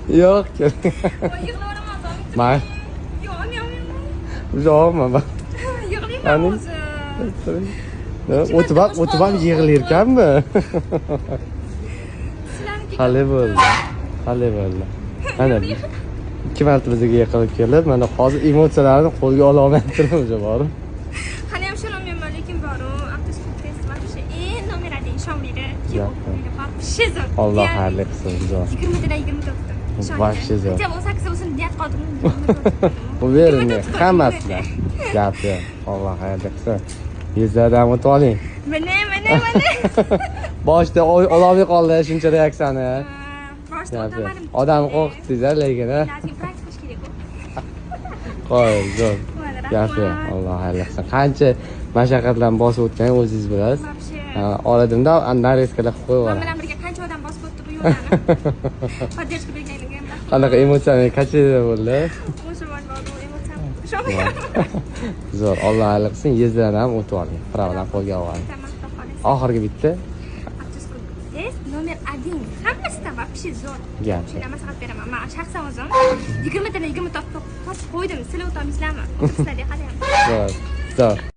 Yo'q. Yig'layveraman. Man Yo'q, yo'q. Uzoqman. Yig'layman Ani? o'zi. O'tib ham, o'tib ham yig'larkanmi? Sizlarniki. Qalay bo'ldi? Qalay bo'ldi? Mana ikki marta bizga yiqilib kelib, mana hozir emotsiyalarini qo'lga ola olmayaptilar o'sha borib. Hali ham ishonolmayman, lekin boru, After test вообще eng номер один, ishonmaydi. Yo'q. Вообще zo'r. Alloh xayrli qilsin, zo'r. 20 tadan 20 topdim. Вообще zo'r. Хотя бы 18 bo'lsin, niyat qildim. Уверенный, hammasidan. Gap yo'q. Alloh xayrli qilsin. Yuzlardan o'tib oling. Mana, mana, mana. Boshida ololmay qoldi shuncha reaksiyani. Boshida Gap yo'q. o'tamadim. Odam qo'rqitdingiz lekin, ha? Ozgina praktika qilish kerak-ku. Qo'y, zo'r. Mayli, Gap yo'q. rahmat. Alloh xayrli qilsin. Qancha mashaqqatlarni bosib o'tgan o'zingiz bilasiz. Вообще. Ha, oladimda нарезка lar qilib qo'yib Men yuboraman. bilan birga qancha odam bosib o'tdi bu yo'llarni. Поддержка berganiga ham rahmat. Qanaqa emotsiyaning качели bo'ldi? O'sha emotsiyam. Ishonmayman. Zo'r, Alloh xayrli qilsin. Yuzlardan ham o'tib oling. Права dan qo'lga oling. Tamam, xudo xohlasa. Oxirgi bitta. Тест номер один. Hammasidan вообще zo'r. Gap. Shunday maslahat beraman. Men shaxsan o'zim 20 tadan 20 topib qo'ydim. Sizlar o'tolmaysizlarmi? Sizlar hali ham. Zo'r. Zo'r.